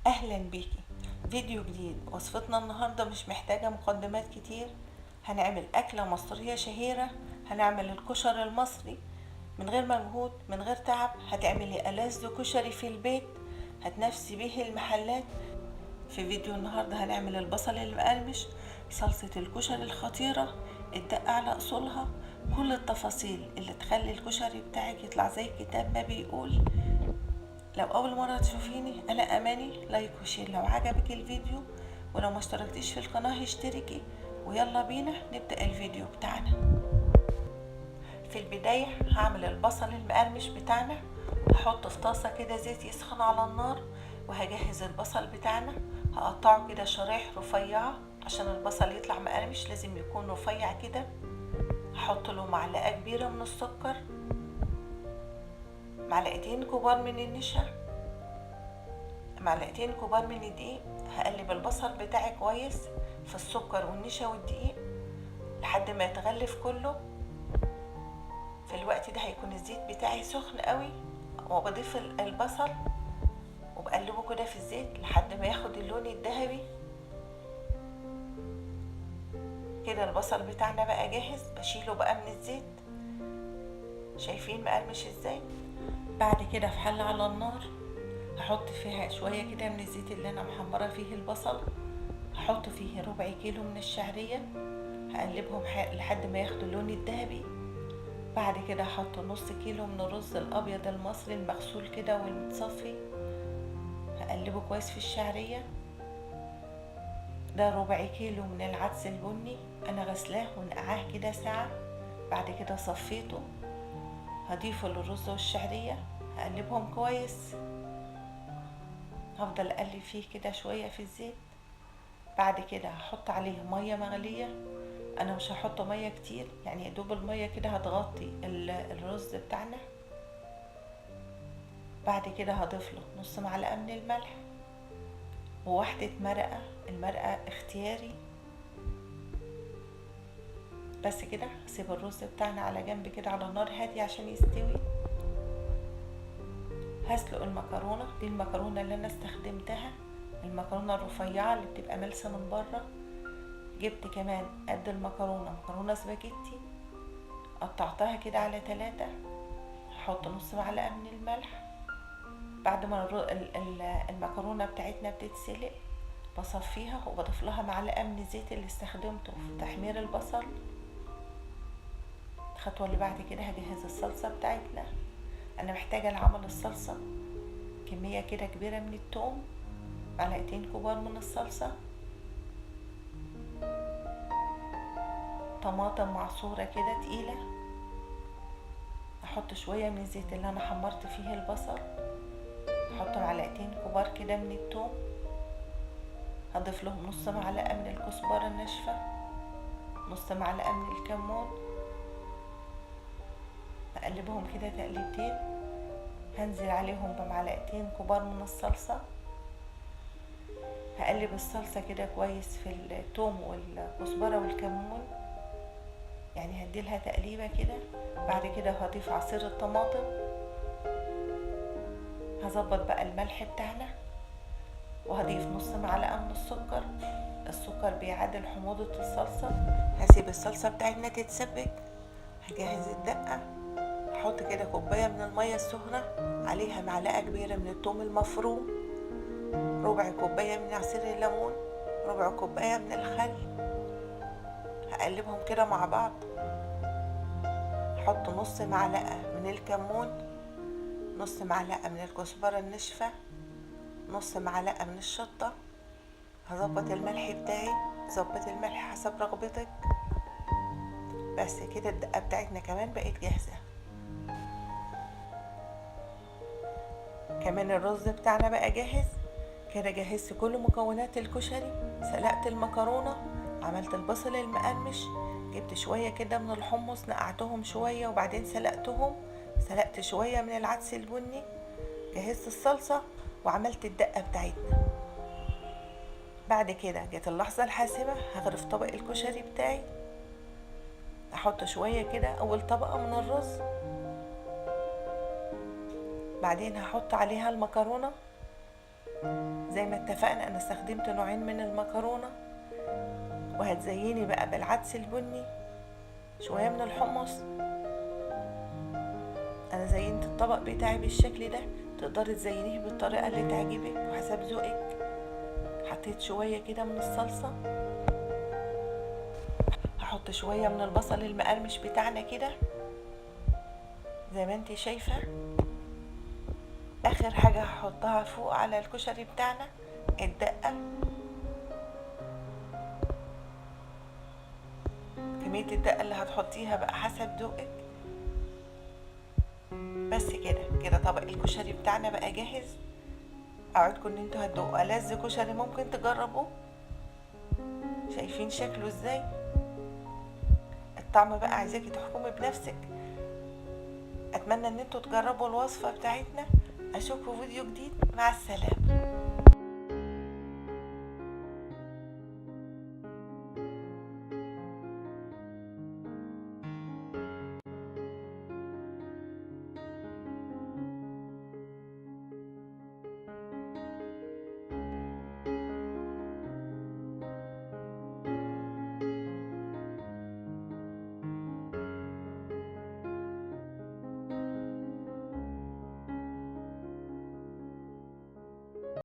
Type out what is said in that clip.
اهلا بيكي. فيديو جديد. وصفتنا النهاردة مش محتاجة مقدمات كتير. هنعمل اكلة مصرية شهيرة، هنعمل الكشري المصري من غير مجهود من غير تعب. هتعملي ألذ كشري في البيت هتنافسي به المحلات. في فيديو النهاردة هنعمل البصل المقرمش، صلصة الكشري الخطيرة، الدقة على اصولها، كل التفاصيل اللي تخلي الكشري بتاعك يطلع زي الكتاب ما بيقول. لو اول مرة تشوفيني انا اماني، like و share لو عجبك الفيديو، ولو ما اشتركتيش في القناة اشتركي، ويلا بينا نبدأ الفيديو بتاعنا. في البداية هعمل البصل المقرمش بتاعنا. هحط في طاسة كده زيت يسخن على النار، وهجهز البصل بتاعنا. هقطعه كده شرايح رفيعة عشان البصل يطلع مقرمش، لازم يكون رفيع كده. هحط له معلقة كبيرة من السكر، معلقتين كبار من النشا، معلقتين كبار من الدقيق. هقلب البصل بتاعي كويس في السكر والنشا والدقيق لحد ما يتغلف كله. في الوقت ده هيكون الزيت بتاعي سخن قوي، وبضيف البصل وبقلبه كده في الزيت لحد ما ياخد اللون الذهبي كده. البصل بتاعنا بقى جاهز، بشيله بقى من الزيت. شايفين مقرمش ازاي؟ بعد كده في حلة على النار هحط فيها شوية كده من الزيت اللي انا محمرة فيه البصل، هحط فيه ربع كيلو من الشعرية، هقلبهم لحد ما ياخدوا اللون الذهبي. بعد كده هحط نص كيلو من الرز الابيض المصري المغسول كده والمتصفي، هقلبه كويس في الشعرية. ده ربع كيلو من العدس البني انا غسلاه ونقعاه كده ساعة، بعد كده صفيته، هضيفه للرز والشعرية، هقلبهم كويس، هفضل اقلب فيه كده شوية في الزيت. بعد كده هحط عليه مية مغلية، انا مش هحط مية كتير، يعني يا دوب المية كده هتغطي الرز بتاعنا. بعد كده هضيف له نص معلقة من الملح وواحدة مرقة، المرقة اختياري. بس كده هسيب الرز بتاعنا على جنب كده على نار هادية عشان يستوي. هسلق المكرونة، دي المكرونة اللي انا استخدمتها، المكرونة الرفيعة اللي بتبقى ملسة من بره. جبت كمان قد المكرونة مكرونة سباجيتي، قطعتها كده على 3. هحط نص معلقة من الملح. بعد ما المكرونة بتاعتنا بتتسلق بصفيها وبضيف لها معلقة من الزيت اللي استخدمته في تحمير البصل. الخطوة اللي بعد كده هجهز الصلصة بتاعتنا. انا محتاجة لعمل الصلصة كمية كده كبيرة من التوم، معلقتين كبار من الصلصة، طماطم معصورة كده تقيلة، احط شوية من الزيت اللي انا حمرت فيه البصل، احط معلقتين كبار كده من التوم، هضيف لهم نص معلقة من الكزبرة الناشفة، نص معلقة من الكمون، هقلبهم كده تقليبتين. هنزل عليهم بمعلقتين كبار من الصلصة، هقلب الصلصة كده كويس في التوم والكزبرة والكمون، يعني هديلها تقليبة كده. بعد كده هضيف عصير الطماطم، هظبط بقى الملح بتاعنا، وهضيف نص معلقة من السكر. السكر بيعادل حموضة الصلصة. هسيب الصلصة بتاعتنا تتسبك. هجهز الدقة، هحط كده كوباية من المية السخنة، عليها معلقة كبيرة من الثوم المفروم، ربع كوباية من عصير الليمون، ربع كوباية من الخل. هقلبهم كده مع بعض. هحط نص معلقة من الكمون، نص معلقة من الكزبرة الناشفة، نص معلقة من الشطة. هظبط الملح بتاعي، ظبط الملح حسب رغبتك. بس كده الدقة بتاعتنا كمان بقت جاهزة. كمان الرز بتاعنا بقى جاهز. كده جهزت كل مكونات الكشري، سلقت المكرونة، عملت البصل المقرمش، جبت شوية كده من الحمص نقعتهم شوية وبعدين سلقتهم، سلقت شوية من العدس البني، جهزت الصلصة وعملت الدقة بتاعتنا. بعد كده جت اللحظة الحاسمة، هغرف طبق الكشري بتاعي. احط شوية كده اول طبقة من الرز، بعدين هحط عليها المكرونة. زي زي ما اتفقنا انا استخدمت نوعين من المكرونة. وهتزيني بقى بالعدس البني، شوية من الحمص. انا زينت الطبق بتاعي بالشكل ده، تقدري تزينيه بالطريقة اللي تعجبك وحسب ذوقك. حطيت شوية كده من الصلصة، هحط شوية من البصل المقرمش بتاعنا كده زي ما انتي شايفة. اخر حاجة هحطها فوق على الكشري بتاعنا الدقة. كمية الدقة اللي هتحطيها بقى حسب ذوقك. بس كده كده طبق الكشري بتاعنا بقى جاهز. اوعدكم ان انتوا هتدوقوا ألذ كشري ممكن تجربوه. شايفين شكله ازاي؟ الطعم بقى عايزاكي تحكمي بنفسك. اتمنى ان انتوا تجربوا الوصفة بتاعتنا. اشوفكم في فيديو جديد. مع السلامة.